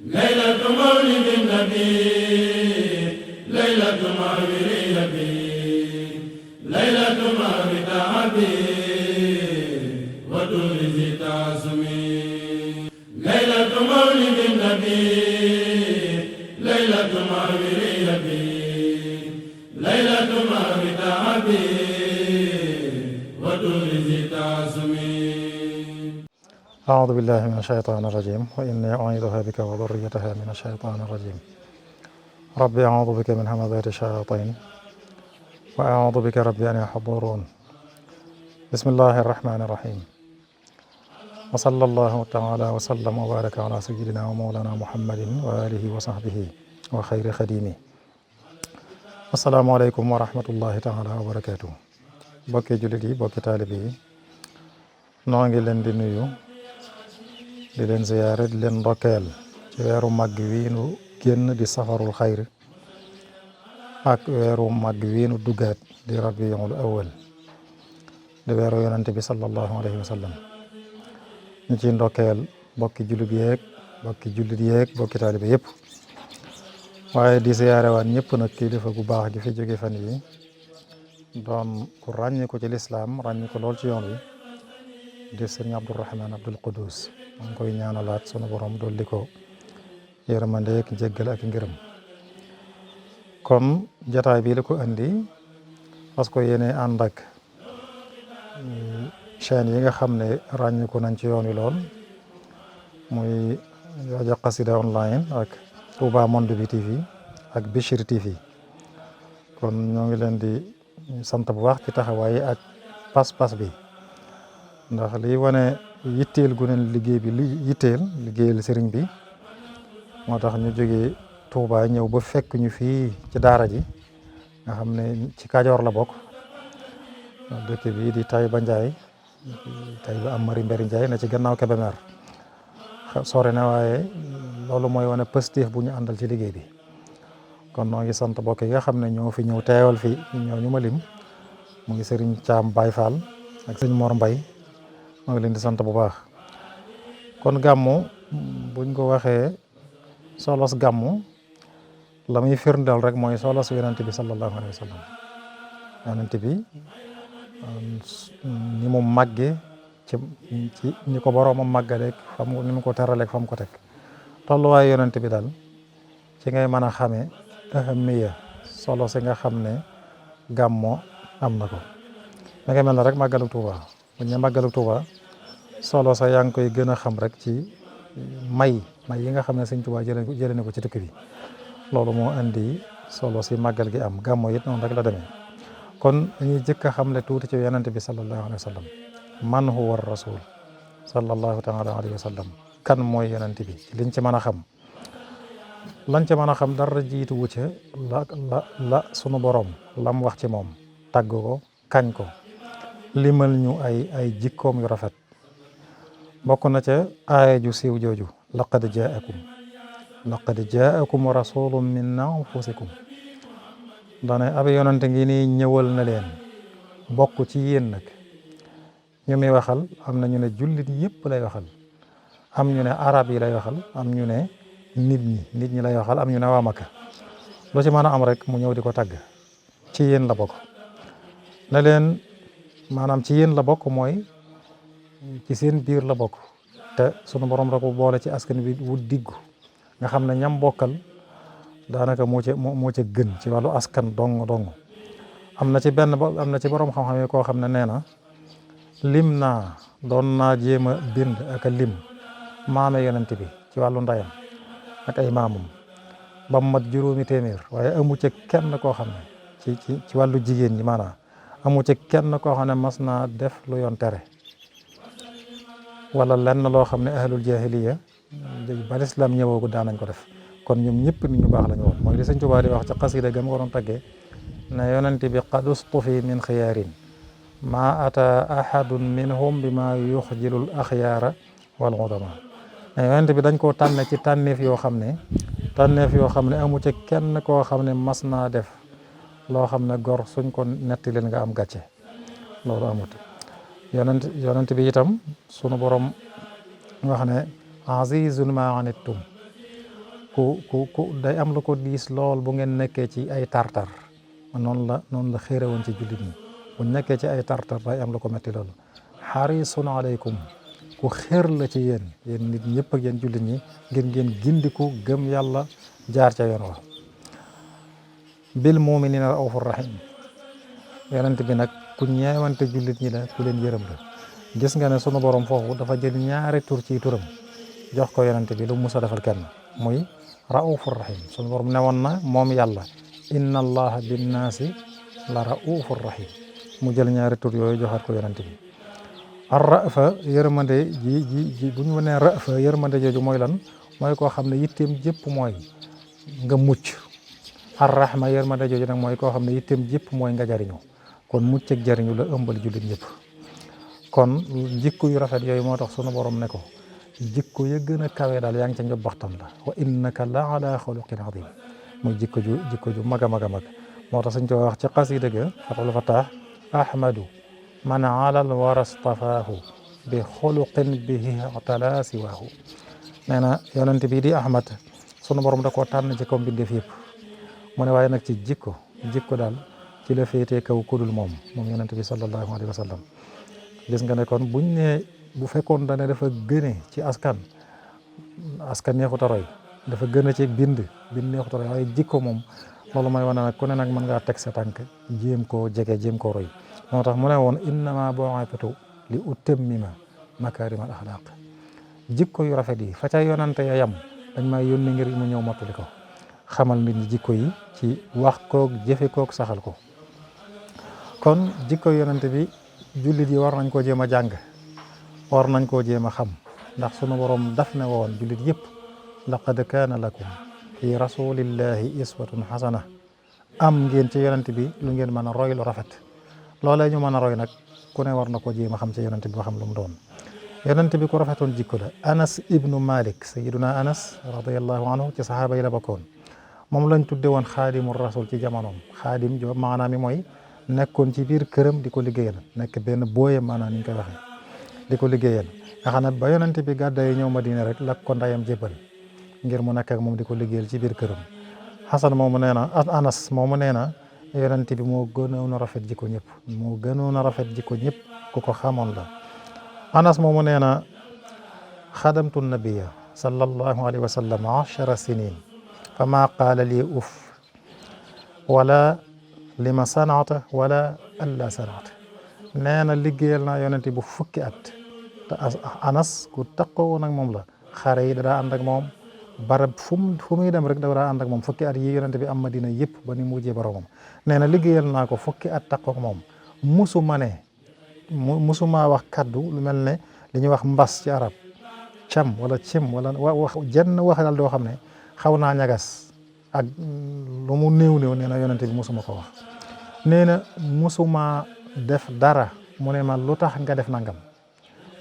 ليلة مولد النبي ليلة مولد النبي ليلة مولد عبي وتولد تعزمي ليلة مولد النبي ليلة مولد النبي ليلة مولد عبي وتولد تعزمي. أعوذ بالله من الشيطان الرجيم وإني أعيذها بك وذريتها من الشيطان الرجيم ربي أعوذ بك من همزات الشياطين وأعوذ بك ربي أن يحضرون. بسم الله الرحمن الرحيم وصلى الله تعالى وسلم وبارك على سيدنا ومولانا محمد وآله وصحبه وخير خديمه. السلام عليكم ورحمة الله تعالى وبركاته. bokki jullit yi bokki taalibe yi noo ngi leen di nuyu di leen ziyaare di leen ndokkeel ci weeru màgg wii nu génn di safarul xayr ak weeru màgg wii nu duggaat di rabiul awal di weeru yonante bi sallallahu alayhi wa sallam. ñu ciy ndokkeel bokki jullit yeeg bokki taalibe yëpp waaye di ziyaare waan ñëpp nag kilifa gu baax gi fi jóge fan yi doon ku ràññi ko ci lislaam ràññi ko lool ci yoon wi di sëriñ Abdourahman Abdul Qudus ma ngi koy ñaanalaat sunu borom dolli ko yërmande ak njéggal ak ngërëm. kon jataay bii la ko andi parce que yéene ànd ak chaîne yi nga xam ne ràññi ko nañ ci yoon wi lool muy rajo Xassida online ak Touba Monde bi TV ak Bichri TV. kon ñoo ngi leen di sant bu baax ci taxawaay ak pas-pas bi ndax liy wane yitteel gu neen liggéey bi liggéeyal sëriñ bi moo tax ñu jógee Touba ñëw ba fekk ñu fii ci daara ji nga xam ne ci Kajoor la bokk dëkk bi di Taïba Ndiaye Taïba am Mari Mberi Ndiaye na ci gannaaw Kébémer sore na waaye loolu mooy wane positif bu ñu àndal ci liggéey bi. kon noo ngi sant bokk yi nga xam ne ñoo fi ñëw teewal fi ñoo ñu ma lim mu ngi sëriñ Caam Baay Fall ak sëñ Mor Mbay moo ngi leen di sant bu baax. kon gàmmu buñ ko waxee solos gàmmu la muy firndeel rek mooy solos yonent bi sallallahu alayhi wa sallam. yonent bi ni mu màgge ci ñi ko boroomam màggaleeg ni mu ko teraleeg fa mu ko teg tolluwaay yonent bi daal ci ngay mën a xamee ahamiya solo si nga xam ne gàmmo am na ko. da ngay mel ne rek màggalu Tuuba bu ñu ne màggalu Tuuba solo sa yaa ngi koy gën a xam rek ci may yi nga xam ne Sëñ Tuuba jëlee na ko ci dëkk bi loolu moo andi solo si màggal gi am gàmmo it noonu rek la demee. kon dañuy jëkk a xamle tuuti ci yonent bi sallallahu alayhi wa sallam. man huwa rasul sallallahu taala alayhi wa sallam. kan mooy yonent bi liñ ci mën a xam lañ ca mën a xam dara jiitu wu ca la sunu borom lam wax ci moom tàgg ko kañ ko limal ñu ay jikkoom yu rafet bokk na ca aaya ju siiw jooju laqad jaakum rasulun min anfusikum dane ab yonante ngi nii ñëwal na leen bokk ci yéen nag ñu muy waxal am na ñu ne jullit yëpp lay waxal am ñu ne arab yi lay waxal am ñu ne nit ñi lay waxal am ñu ne waa Makka lu ci mën a am rek mu ñëw di ko tàgg ci yéen la bokk ne leen maanaam ci yéen la bokk mooy ci seen biir la bokk te sunu borom rek boole ci askan bi wu diggu nga xam ne ñam bokkal daanaka moo ca gën ci wàllu askan dong am na ci borom xam-xam yi koo xam ne nee na lim naa doon naa jéem a bind ak a lim maame yonent bi ci wàllu ndayam ak ay maamum ba mu mat juróomi téeméer waaye amu ca kenn koo xam ne ci wàllu jigéen ñi maanaam amu ca kenn koo xam ne mas naa def lu yoon tere wala lenn loo xam ne ahlul jahiliya ba lislaam ñëwoogu daan nañ ko def. kon ñoom ñëpp nit ñu baax la ñu woon mooy li Sëñ Tuubaa di wax ci xasida gam ko doon taggee ne yonent bi qad ustufi min xiyaarin maa ata ahadun minhum bi ma yuxjilul axyaara wal udama ne yonent bi dañ koo tànne ci tànneef yoo xam ne amu ci kenn koo xam ne mas naa def loo xam ne gor suñ ko netti leen nga am gàcce loolu amut. yonent bi itam sunu borom wax ne azizun ma anittum ku day am lu ko diis lool bu ngeen nekkee ci ay tartar noonu la xéere woon ci jullit ñi bu nekkee ci ay tartar day am lu ko metti lool xarisun aleykum ku xéer la ci yéen nit ñëpp ak yéen jullit ñi ngir ngeen gindiku gëm yàlla jaar ca yoon wa bil muminina raufur rahim yonent bi nag ku ñeewante jullit ñi la ku leen yërëm la gis nga ne sunu borom foofu dafa jël ñaari tur ci turam jox ko yonent bi lu musa defal kenn muy raufur rahim sunu borom ne woon na moom yàlla inna allaha binnaasi la raufur rahim mu jël ñaari tur yooyu joxaat ko yonent bi ar rafa yërmande ji bu ñu nee rafa yërmande jooju mooy lan mooy koo xam ne yitteem jëpp mooy nga mucc ar rahma yërmande jooju nag mooy koo xam ne yitteem jëpp mooy nga jariñu kon mucc ak jariñu la ëmbal jullit ñëpp kon jikko yu rafet yooyu moo tax sunu borom ne ko jikko ya gën a kawe daal yaa ngi ca njobbaxtan la wa innaka la ala xuluqin adim muy jikko ju mag a mag a mag moo tax suñ ko wax ci xasida ga Fathul Fattah ahmadu man alal warastafaahu bi xuluqin bihi atala siwaahu nee na yonent bi di ahmad sunu borom da koo tànn ci kaw mbindeef yëpp mu ne waaye nag ci jikko daal ci la féetee kaw kudul moom yonent bi sallallahu alayhi wa sallam gis nga ne kon buñ ne bu fekkoon da ne dafa gëne ci askan neexut a roy dafa gën a ci bind neexut a roy waaye jikko moom loolu mooy wane nag ku ne nag mën ngaa teg sa tànk jéem koo jege jéem koo roy moo tax mu ne woon innama bu'ithtu li utammima makarimal axlaaq jikko yu rafet yi fa ca yonante ya yam dañ may yónni ngir mu ñëw mottali ko xamal nit ñi jikko yi ci wax koog jëfe koog saxal ko kon jikko yonante bi jullit yi war nañ koo jéem a jàng war nañ koo jéem a xam ndax sunu borom daf ne woon jullit yëpp laqad kaana lakum fi rasulillahi iswatun xasana am ngeen ci yonent bi lu ngeen mën a roy lu rafet loolee ñu mën a roy nag ku ne war na koo jéem a xam ci yonent bi ba xam lu mu doon yonent bi ku rafetoon jikko la anas ibnu malik sayiduna anas radiallahu anhu ci sahaaba yi la bokkoon moom lañ tudde woon xaadimu rasul ci jamonoom xaadim jo maanaam mi mooy nekkoon ci biir këram di ko liggéeyal nekk benn booye maanaam ni ñu koy waxee di ko liggéeyal nga xam ne ba yonent bi gàddaay ñëw Madina rek la ko ndayam jébbal ngir mu nekk ak moom di ko liggéeyal ci biir këram Xasan moomu nee na Anas moomu nee na yonent bi moo gënoon a rafet jikko ñëpp moo gënoon a rafet jikko ñëpp ku ko xamoon la Anas moomu nee na xadamtu nabiya sallallahu alayhi wa sallam 10 sinin fa ma qaala lii uf wala lima sanaata wala alla sanaata nee na liggéeyal naa yonent bu fukki at te Anas ku takkoo woon ak moom la xare yi daa ànd ak moom barab fu muy dem rek daa ànd ak moom fukki at yi yonent bi am Madina yëpp ba ni mujjee boromam nee na liggéeyal naa ko fukki at takkoo ak moom musuma wax kaddu lu mel ne li ñuy wax mbas ci arab cam wala cim wala wax jenn wax daal doo xam ne xaw naa ñagas ak lu mu néew nee na yonent bi musuma ko wax nee na musuma def dara mu ne ma lu tax nga def nangam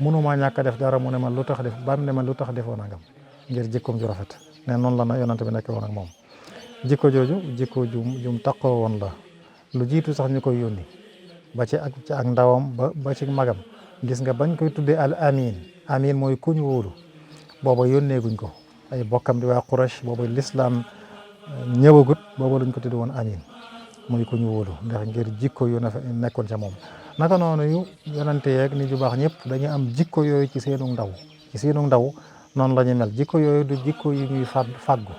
munuma ñàkk a def dara mu ne ma lu tax def ba mu ne ma lu tax defoo nangam ngir jikkoom ju rafet ne noonu la na yonent bi nekk woon ak moom jikko jooju jikko jum taqoo woon la lu jiitu sax ñu koy yónni ba ci ak ndawam ba ci magam gis nga bañ koy tuddee al amin mooy kuñ wóolu booba yónneeguñ ko ay bokkam di waa Quraysh booba lislaam ñëwagut booba lañ ko tuddee woon amin muy kuñ wóolu ndax ngir jikko yu nekkoon ca moom naka noonu yu yonante yeeg nit yu baax ñëpp dañuy am jikko yooyu ci seenu ndaw noonu la ñuy mel jikko yooyu du jikko yu ñuy fàggu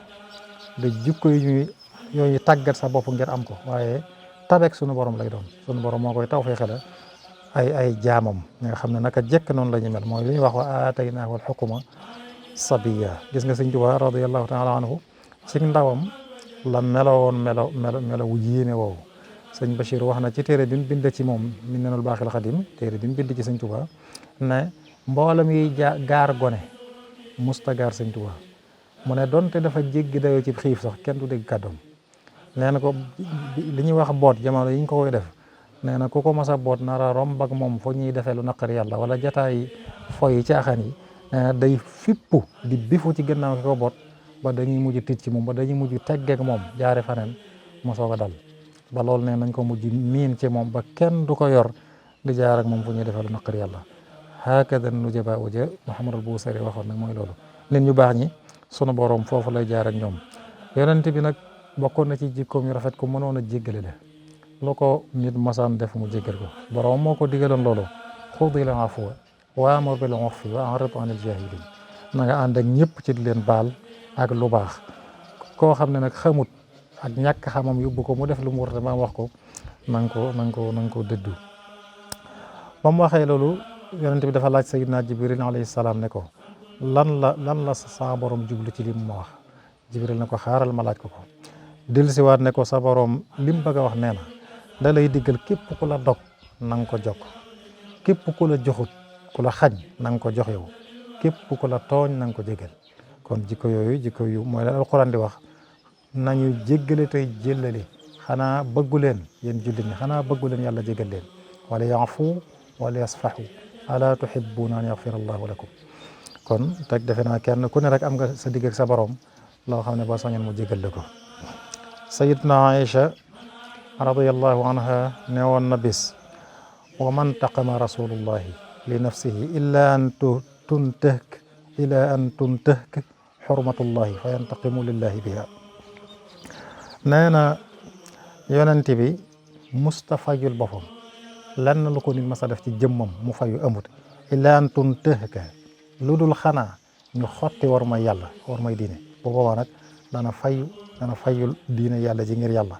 du jikko yu ñuy tàggat sa bopp ngir am ko waaye tabek sunu borom lay doon sunu borom moo koy taw feexale ay jaamam nga xam ne naka jekk noonu la ñuy mel mooy li ñuy wax wa aataynaahu al-hukma sabiya gis nga sëñ Tuubaa radiyallahu taala anhu ci ndawam la melowoon melo wu yéeme woowu sëñ Bachir wax na ci téere bi mu bind ci moom Minanul Baaxil Xadim téere bi mu bind ci sëñ Tuubaa ne mboolam yi gaar gone musta gaar sëñ Tuubaa mu ne donte dafa jéggi dayoo ci xiif sax kenn du dégg kàddoom nee na ko li ñuy wax boot jamono yi ñu ko koy def nee na ku ko mas a boot nara romb ak moom foo ñuy defee lu naqari yàlla wala jataay foy yi caaxaan yi nee na day fippu di bifu ci gannaaw ki ko boot ba dañuy mujj tiit ci moom ba dañuy mujj teggeek moom jaare faneen mu soog a dal ba loolu nee nañ ko mujj miin ci moom ba kenn du ko yor di jaar ak moom fu ñuy defee lu naqari yàlla hakada nujaba uja Muhammadul Busiri waxoon nag mooy loolu nit ñu baax ñi sunu borom foofu lay jaar ak ñoom. yonent bi nag bokkoon na ci jikkoom yu rafet ko mënoon a jéggale la lu ko nit masaan def mu jéggal ko borom moo ko digaloon loolu xudil afwa waamur bil urfi wa a'rid anil jaahiliin na nga ànd ak ñëpp ci di leen baal ak lu baax. koo xam ne nag xamut ak ñàkk xamam yóbbu ko mu def lu mu war a wax ko na nga ko dëddu. ba mu waxee loolu yonent bi dafa laaj Sayyidina Jibril alayhi salaam ne ko lan la sa borom jublu ci li mu ma wax. Jibril ne ko xaaral ma laaj ko dellusiwaat ne ko sa borom li mu bëgg a wax nee na da lay diggal képp ku la dog na nga ko jokk, képp ku la joxut ku la xañ na nga ko jox yow, képp ku la tooñ na nga ko jégal. kon jikko yooyu jikko yu mooy la alquran di wax nañu jéggale tey jëllale. xanaa bëggu leen yéen jullit ñi xanaa bëggu leen yàlla jégal leen. wala yaafu wala yasfaxu ala tuhibbuna an yaxfira allahu lakum. kon teg defe naa kenn ku ne rek am nga sa digg ak sa borom loo xam ne boo sañoon mu jégal la ko. sayidna Aïcha radiyallahu anha ne woon na bis wa man taqama rasulullahi li nafsihi illa an tuntahk xurmatullahi fa yantaqimu lillahi biha. nee na yonent bi musta fayul boppam lenn lu ko nit mas a def ci jëmmam mu fayu amut illa an tuntahka lu dul xanaa ñu xotti war may yàlla war may diine bu boobaa nag dana fayul diine yàlla ji ngir yàlla.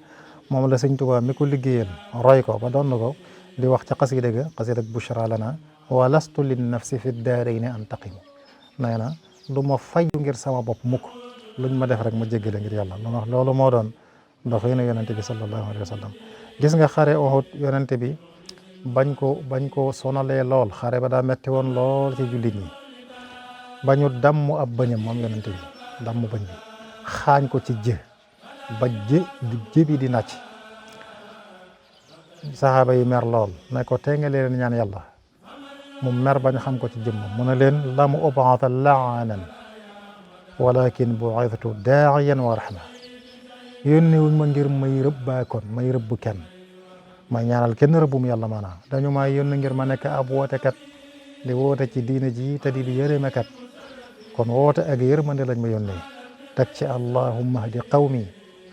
moom la sëñ Tuubaa mi ko liggéeyal roy ko ba doon na ko di wax ca xasida ga xasida bushra lana wa lastu lin nafsi fi daarayni antaqimu. nee na du ma fayu ngir sama bopp mukk luñ ma def rek ma jéggale ngir yàlla. loolu moo doon doxinu yonente bi sallallahu alayhi wa sallam. gis nga xare Uhud yonente bi bañ ko sonalee lool xare ba daa metti woon lool ci jullit ñi bañu damm ab bëñam moom yonente bi damm bëñ bi xaañ ko ci ba jëbi di nàcc. saxaaba yi mer lool ne ko tee nga leen ñaan yàlla mu mer bañ xam ko ci jëmmam mu ne leen lam ubaata laanan walakin bu'ithtu daa'iyan wa rahma. yónni wuñ ma ngir may rëbb kenn may ñaanal kenn rëbbum yàlla maanaam dañu maa yónni ngir ma nekk ab wootekat di woote ci diine ji te di yërëmekat. kon woote ak yërmande lañ ma yónnee teg ci allahumma hdi qawmi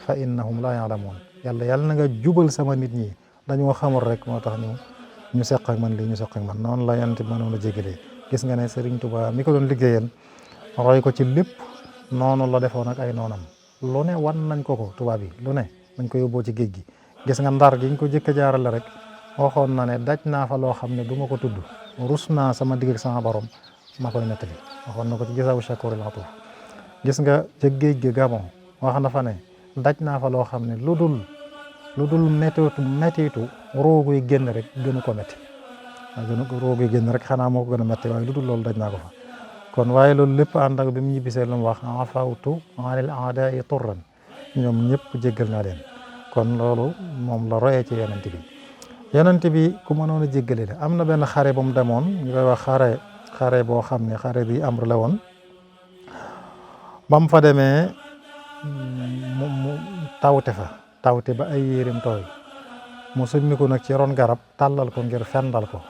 fa innahum la ya'lamun. yàlla na nga jubal sama nit ñi dañoo xamul rek moo tax ñu seq ak man lii ñu seq ak man. noonu la yonent bi mënoon a jégalee. gis nga ne Serigne Touba mi ko doon liggéeyal roy ko ci lépp noonu la defoon ak ay noonam. lu ne wan nañ ko tubaab yi lu ne dañ ko yóbboo ci géej gi. gis nga ndar gi ñu ko jëkk a jaarale rek waxoon na ne daj naa fa loo xam ne du ma ko tudd rus naa sama digg ak sama borom ma koy nettali. waxoon na ko ci gisaawu Shakoor al-Atuuf. gis nga ca géej gi Gabon wax na fa ne daj naa fa loo xam ne lu dul méttiitu rooguy génn rek gënu ko métti. waaw rooguy génn rek xanaa moo ko gën a métti waaye lu dul loolu daj naa ko fa. kon waaye loolu lépp ànd ak bi mu ñibbisee lu mu wax afawtu anil a'daa'i turran ñoom ñëpp jéggal naa leen. kon loolu moom la royee ci yonent bi ku mënoon a jéggale la. am na benn xare bu mu demoon ñu koy wax xare boo xam ne xare bi amr la woon. ba mu fa demee mu tawte ba ay yéreem tooy mu summiku nag ci ron garab tàllal ko ngir fendal ko.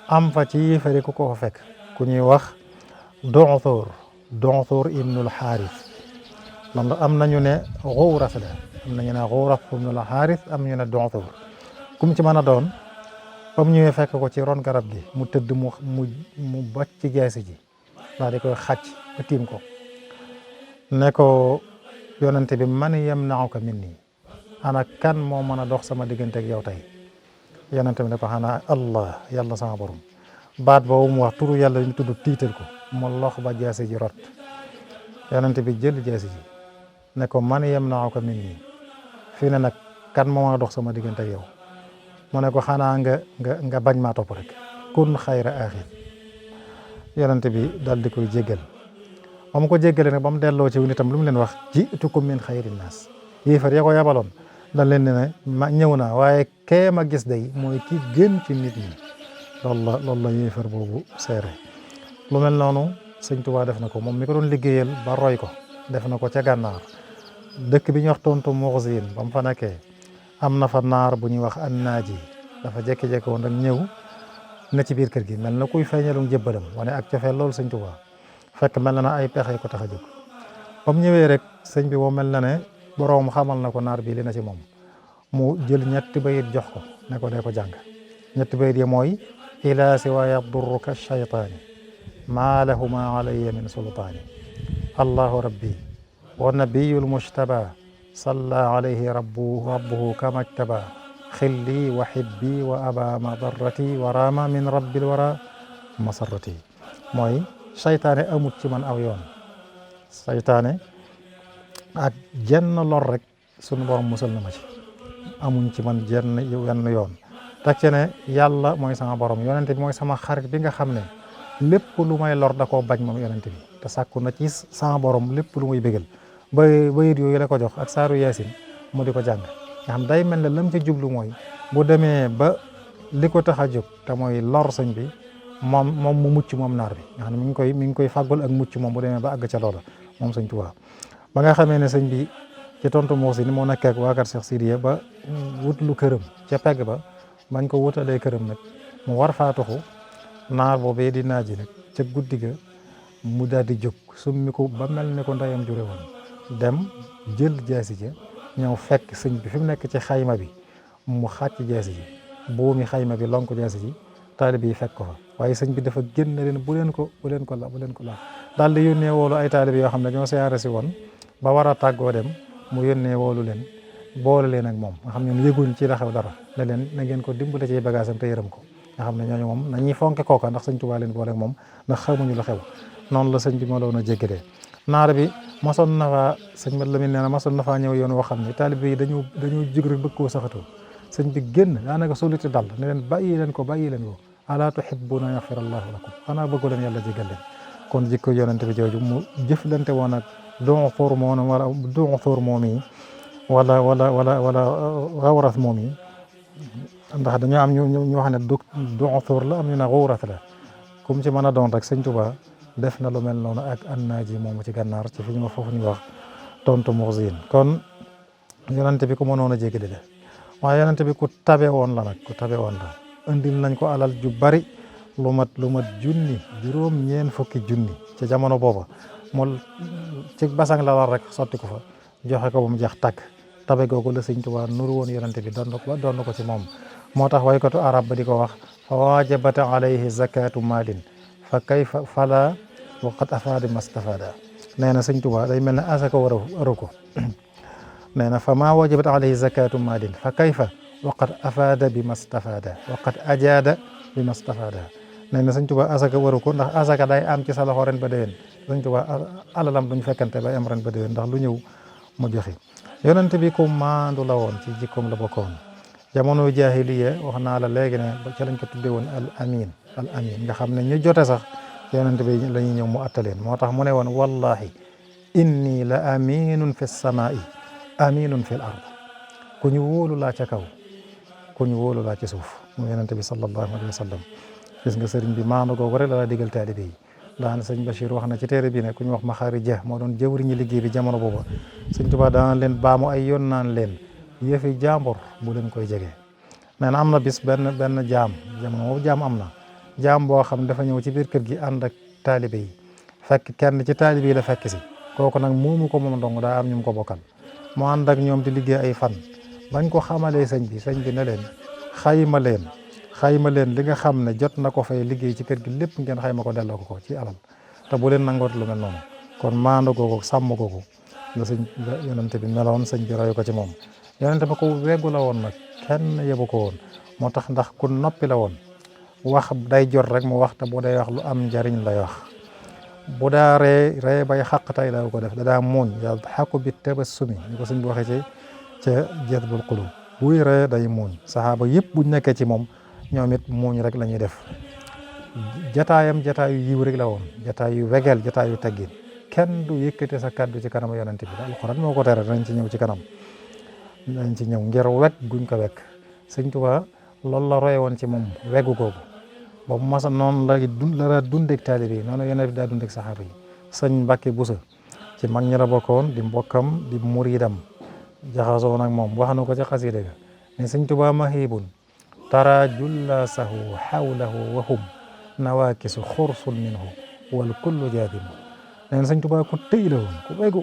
am fa ci yéefari ku ko fa fekk ku ñuy wax Du'thur ibnul Xaaris. loolu am nañu ne Xuuras la am nañu ne Xuuras ibnul Xaaris am ñu ne Du'thur. kum ci mën a doon ba mu ñëwee fekk ko ci ron garab gi mu tëdd mu bàcc ci geesi ji daal di koy xàcc ba tiim ko ne ko yonente bi man yamna'uka minni ana kan moo mën a dox sama diggante ak yow tey. yonente bi ne ko xanaa Allah yàlla sama borom. baat boobu mu wax turu yàlla ñu tudd tiital ko mu lox ba jaasi ji rot. yonente bi jël jaasi ji ne ko man yamna'uka minni fii ne nag kan moo mën a dox sama diggante ak yow. mu ne ko xanaa nga bañ maa topp rek kun xayra axin. yonente bi daal di koy jéggal. ba mu ko jéggalee nag ba mu delloo ci nitam lu mu leen wax ji'tukum min xayri naas. yéefar ya ko yabaloon dañ leen ne ma ñëw naa waaye kee ma gis day mooy ki gën ci nit ñi. loolu la yéefar boobu seere. lu mel noonu sëñ Tuubaa def na ko moom mi ko doon liggéeyal ba roy ko def na ko ca gànnaar dëkk bi ñuy wax tontu Muxsin ba mu fa nekkee am na fa naar bu ñuy wax Annaaji dafa jékki-jékki woon rek ñëw na ci biir kër gi mel na kuy feeñalum jébbalam wane ak cofeel loolu sëñ Tuubaa fekk mel na ay pexe ko tax a jóg. ba mu ñëwee rek sëñ bi moom mel na ne boroom xamal na ko naar bi li na ci moom mu jël ñetti bayit jox ko ne ko dee ko jàng ñetti bayit yi mooy ila siwa yadurruka shaytaani maa lahuma alayya min sultaani allahu rabbi wa nabiyul mujtaba salla alayhi rabbuhu kama ijtaba xilli wa xibbi wa aba madarrati wa rama min rabbil wara masarrati mooy saytaane amut ci man aw yoon saytaane ak jenn lor rek sunu borom musal na ma ci amuñ ci man jenn wenn yoon teg ci ne yàlla mooy sama borom yonente bi mooy sama xarit bi nga xam ne lépp lu may lor da koo bañ moom yonente bi te sàkku na ci sama borom lépp lu muy bégal bayit yooyu la ko jox ak saaru yaasin mu di ko jàng nga xam day mel ne lam ci jublu mooy bu demee ba li ko tax a jóg te mooy lor sëñ bi moom mu mucc moom naar bi nga xam ne mi ngi koy fàggul ak mucc moom bu demee ba àgg ca loola moom sëñ Tuubaa ba nga xamee ne sëñ bi ci tontu Muusin moo nekk ak waa kër Cheikh Sidiya ba wut lu këram ca pegg ba bañ ko wutalee këram nag mu war faa tuxu naar boobee di naaji nag ca guddi ga mu daal di jóg summi ko ba mel ne ko ndeyam jure woon dem jël jaasi ja ñëw fekk sëñ bi fi mu nekk ci xayma bi mu xàcc jaasi ji buumi xayma bi lonk jaasi ji taalibe yi fekk ko fa waaye sëñ bi dafa génn leen bu leen ko la daal di yónnee woolu ay taalibe yoo xam ne ñoo siyaare si woon ba war a tàggoo dem mu yónnee woolu leen boole leen ak moom nga xam ne yëguñ ci la xew dara ne leen na ngeen ko dimbale ci bagage am te yërëm ko nga xam ne ñooñu moom nañuy fonke kooka ndax sëñ Tuubaa leen boole ak moom ndax xamuñu la xew noonu la sëñ bi moo loon a jéggalee naar bi mosoon na faa sëñ Mat Lamin nee na mosoon na faa ñëw yoon woo xam ne taalibe yi dañoo jug rek bëgg koo saxatoo sëñ bi génn daanaka soliti dal ne leen bàyyi leen ko alaa tuhibbuuna yaxfira allahu lakum xanaa bëggu leen yàlla jégal leen kon jikko yonente bi jooju mu jëflante woon ak Duuthur moom yi wala Gawras moom yi ndax dañoo am ñu wax ne Duuthur la am ñu ne Gawras la comme ci mën a doon rek sëñ Tuubaa def na lu mel noonu ak Annaaji moomu ci gànnaar ci fi ñu foofu ñu wax tontu Muxsin kon yonente bi ku mënoon a jégale la waaye yonente bi ku tabe woon la nag ku tabe woon la indil nañ ko alal ju bari lu mat junni juróom-ñeen fukki junni ci jamono booba mu ci basang la rek sotti ko fa joxe ko ba mu jeex tàkk tabe googu la sëñ Tuubaa nuru woon yonente bi doon ko ci moom moo tax waykatu arab ba di ko wax fa wajabat alayhi zakatu maalin fa kayfa fala waqad afaada mastafada nee na sëñ Tuubaa day mel ne asaka waru ko nee na fa ma wajabat alayhi zakatu maalin fa kayfa waqad afaada bi mastafada waqad ajaada bi mastafada nee na sëñ Tuubaa asaka waru ko ndax asaka day am ci sa loxo ren ba déwén sëñ Tuubaa alalam duñ fekkante bay am ren ba déwén ndax lu ñëw mu joxe yonente bi ku maandu la woon ci jikkoom la bokkoon jamono jaahiliya wax naa la léegi ne ba ca lañ ko tuddee woon al amin nga xam ne ñu jote sax yonente bi la ñuy ñëw mu attaleen moo tax mu ne woon wallahi inni la aminun fi samaa'i aminun fi l ard ku ñu wóolu laa ca kaw ku ñu wóolu laa ci suuf mu yonente bi sallallahu alayhi wa sallam gis nga sëriñ bi maandu googu rek la digal taalibe yi daan sëñ Bachir wax na ci téere bi ne ku ñu wax Maxaari Ja moo doon jëwriñu liggéey bi jamono booba sëñ Tuubaa daan leen baamu ay yoon naan leen yëfi jàmbur bu leen koy jege nee na am na bis benn jaam jamono boobu jaam am na jaam boo xam dafa ñëw ci biir kër gi ànd ak taalibe yi fekk kenn ci taalibe yi la fekk si kooku nag moomu ko moom dong daa am ñu mu ko bokkal mu ànd ak ñoom di liggéey ay fan bañ ko xamalee sëñ bi ne leen xayma leen li nga xam ne jot na ko fay liggéey ci kër gi lépp ngeen xayma ko delloo ko ci alal te bu leen nangoot lu mel noonu kon maandu googu sàmm googu la yonente bi meloon sëñ bi roy ko ci moom yonente ba ko weggu la woon nag kenn yebu ko woon moo tax ndax ku noppi la woon wax day jot rek mu wax te bu day wax lu am njariñ lay wax bu daa ree bay xaqtay la ko def da daa muuñ yadhaku bi tabassumi ñu ko sëñ bi waxee ca jazbul qulub buy ree day muuñ saxaaba yëpp buñ nekkee ci moom ñoom it muuñ rek la ñuy def jataayu yiw rek la woon jataay yu wegeel jataay yu teggin kenn du yëkkate sa kaddu ci kanam yonente bi alxuraan moo ko tere danañ ci ñëw ci kanam danañ ci ñëw ngir wekk guñ ko wekk sëñ Tuubaa loolu la roye woon ci moom weggu googu ba mu masa noonu la dundeeg taalibe yi noonu yonente bi daa dundeeg saxaaba yi sëñ Mbàkke Buso ci mag ñi la bokkoon di mbokkam di muridam jaxasoo nag moom wax na ko ci xasida ga ne sëñ Tuubaa mahibun tara jullasahu xawlahu wa hum nawaakisu xursun minhu wal kullu jaadimu nee na sëñ Tuubaa ku tëy la woon ku wegu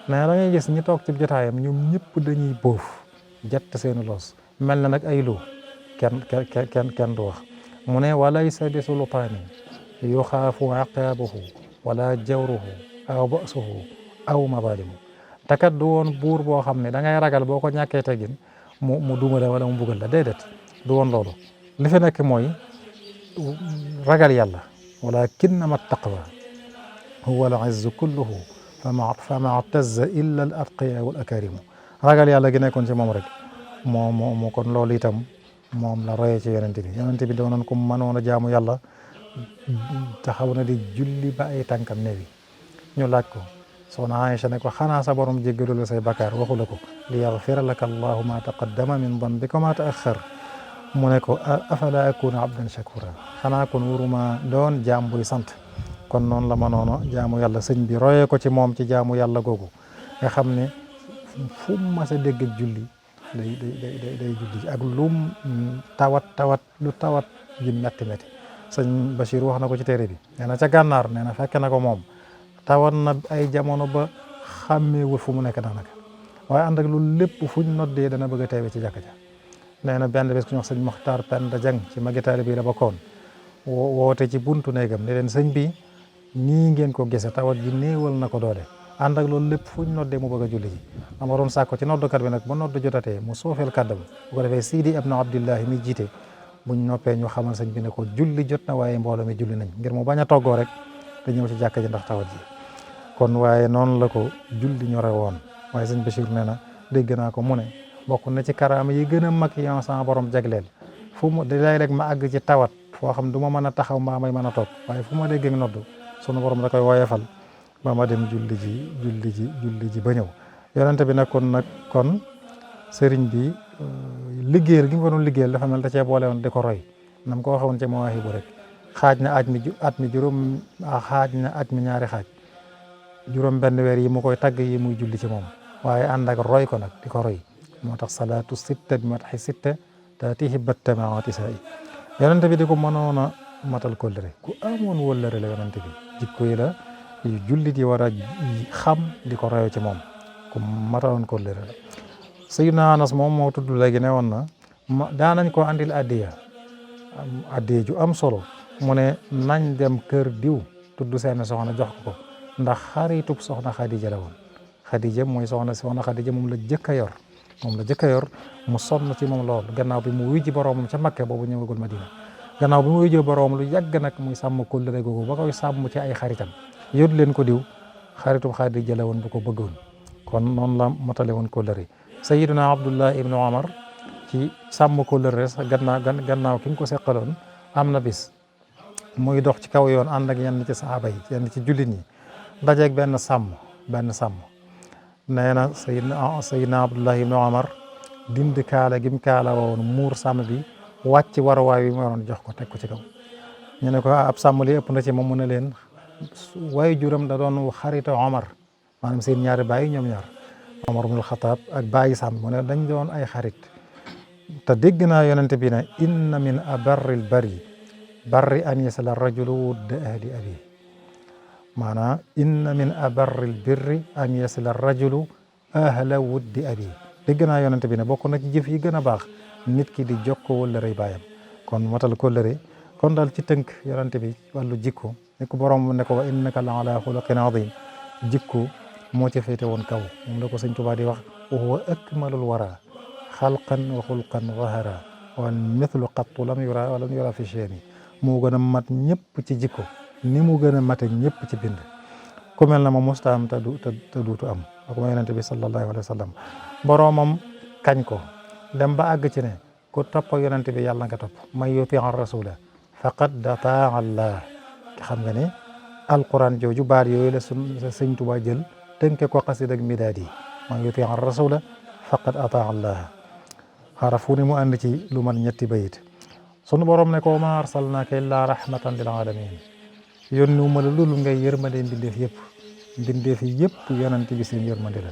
nee na da ngay gis ñi toog ci jotaayam ñoom ñëpp dañuy boof jett seeni loos mel na nag ay lu kenn du wax mu ne walaysa bi sultaanin yuxaafu aqaabuhu wala jawruhu aw basuhu aw mabalimu takat du woon buur boo xam ne da ngay ragal boo ko ñàkkee teggin mu duma la wala mu bugal la déedéet du woon loolu li fi nekk mooy ragal yàlla walakinnama taqwa huwa al izzu kulluhu fama tazza illa al atqiya wal akarimu ragal yàlla gi nekkoon ci moom rek moo kon loolu itam moom la royee ci yonente bi doonoon ku mënoon a jaamu yàlla taxaw na di julli ba ay tànkam newi ñu laaj ko soxna Aïcha ne ko xanaa sa borom jéggalu la say bakkaar waxu la ko li yaxfira laka allahu ma taqaddama min dambika ma taaxar mu ne ko afala akuna abdan shakura xanaa kon wuruma doon jaam buy sant kon noonu la mënoon a jaamu yàlla sëñ bi royee ko ci moom ci jaamu yàlla googu nga xam ne fu mu mas a dégg ak julli day julli ak lu tawat lu tawat ji metti sëñ Bachir wax na ko ci téere bi nee na ca gànnaar nee na fekk na ko moom tawat na ay jamono ba xàmmeewul fu mu nekk daanaka waaye ànd ak loolu lépp fuñ noddee dana bëgg a teewe ci jàkka ja nee na benn bés ku ñu wax sëñ Moxtaar Penda Jang ci magi taalibe bi la bokkoon woote ci buntu néegam ne leen sëñ bi nii ngeen ko gise tawat ji néewal na ko doole ànd ak loolu lépp fuñ noddee mu bëgg a julli ji ama doon sàkko ci noddukat bi nag ba nodd jotatee mu soofeel kàddam bu ko defee Sidi ibnu Abdillahi mi jiite buñ noppee ñu xamal sëñ bi ne ko julli jot na waaye mbooloo mi julli nañ ngir mu bañ a toggoo rek te ñëw ci jàkka ji ndax tawat ji kon waaye noonu la ko julli ñore woon waaye sëñ Bachir nee na dégg naa ko mu ne bokk na ci karaama yi gën a mag yoon sama borom jagleel fu mu léeg-léeg ma àgg ci tawat foo xam du ma mën a taxaw mbaa may mën a toog waaye fu ma dégg ak noddu sunu borom da koy woyefal ba ma dem julli ji ba ñëw yonente bi nag kon sëriñ bi liggéeyal gi mu ko doon liggéeyal dafa mel da cee boole woon di ko roy nam ko waxoon ci Mawaahibu rek xaaj na at mi ñaari xaaj juróom benn weer yi mu koy tagg yi muy julli ci moom waaye ànd ak roy ko nag di ko roy moo tax salaatu sitta bi matxi sitta taatihi battamaati saa yi yonente bi di ko mënoon a matal kóllëre ku amoon wóllëre la yonente bi jikko yi la yu jullit yi war a xam di ko royo ci moom ku mataloon kóllëre la Sayyidina Anas moom moo tudd léegi ne woon na daanañ ko andil addiya ju am solo mu ne nañ dem kër diw tudd seen soxna jox ko ndax xaritub soxna Xadija la woon Xadija mooy soxna Xadija moom la jëkk a yor mu sonn ci moom lool gannaaw bi mu wuy ji boroomam ca Makka boobu ñëwagul Madina gannaaw bi mu wuy ji boroomam lu yàgg nag muy sàmm kóllëre googu ba koy sàmm ci ay xaritam yóot leen ko diw xaritub Xadija la woon bu ko bëggoon kon noonu la matale woon kóllëre Sayyiduna Abdullah ibnu Omar ci sàmm kóllëre sax gannaaw ki nga ko seqaloon am na bis muy dox ci kaw yoon ànd ak yenn ci saxaaba yi yenn ci jullit ñi dajeeg benn sàmm nee na Sayyidina Abdullah ibnu Omar dindi kaala gim kaala woon muur sàmm bi wàcc waruwaay wi mu waroon jox ko teg ko ci kaw ñu ne ko ab sàmm li ëpp na ci moom mu ne leen waaye juram da doon xarita Omar maanaam seen ñaari bàyyi ñoom ñaar Omar ibnul Xataab ak bàyyi sàmm mu ne dañ doon ay xarit te dégg naa yonente bi ne inna min abarril barri an yasala rajulu wudda ahli abi maanaam inna min abarril birri an yasala rajulu ahla wuddi abi dégg naa yonente bi ne bokk na ci jëf yi gën a baax nit ki di jokko wëllëre baayam kon matal kóllëre kon daal ci tënk yonente bi wàllu jikko ne ko borom ne ko wa innaka la ala xuluqin azim jikko moo ci féete woon kaw moom la ko sëñ Tuubaa di wax wa huwa akmalul wara xalqan wa xulqan zahara wa mithlu qattu lam yura fi shay'in moo gën a mat ñëpp ci jikko ni mu gën a mate ñëpp ci bind ku mel na ma musta am te duutu am ak ma yonente bi sallallahu alayhi wa sallam boroomam kañ ko dem ba àgg ci ne ku topp yonente bi yàlla nga topp man yuti rasula faqad ataa Allah xam nga ne alquran jooju baat yooyu la sëñ Tuubaa jël tënke ko xasid ak midaad yi man yuti rasula faqad ataa Allah xarafu ne mu ànd ci lu man ñetti bayit sunu borom ne ko ma arsalnaaka illaa rahmatan lil alamin yónni ma la loolu ngay yërmande mbindeef yëpp yonente bi seen yërmande la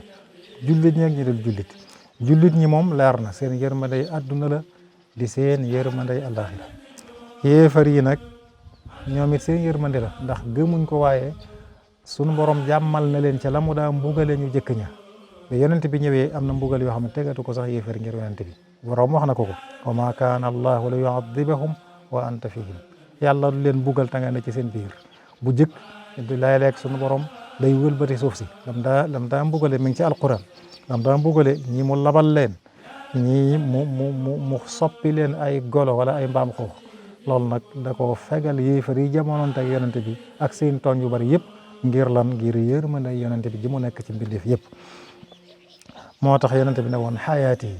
jullit ñi ak ñi dul jullit ñi moom leer na seen yërmande àdduna la di seen yërmande àllaaxira yéefar yi nag ñoom it seen yërmande la ndax gëmuñ ko waaye sunu borom jàmmal na leen ca la mu daa mbugale ñu jëkk ña ba yonent bi ñëwee am na mbugal yoo xam ne tegatu ko sax yéefar ngir yonent bi borom wax na ko wa ma kaana allahu li yuadibahum wa anta fihim yàlla du leen mbugal ta nga ne ci seen biir bu jëkk du léeg-léeg sunu borom day wëlbati suuf si lam daa mbugale mi ngi ci alquran lam daa mbugale ñi mu labal leen ñii mu soppi leen ay golo wala ay mbaam xuux loolu nag da ko fegal yéefar yi jamonoonte ak yonent bi ak seen tooñ yu bari yëpp ngir lan ngir yërmande yonent bi ji mu nekk ci mbindeef yëpp moo tax yonent bi ne woon xayaati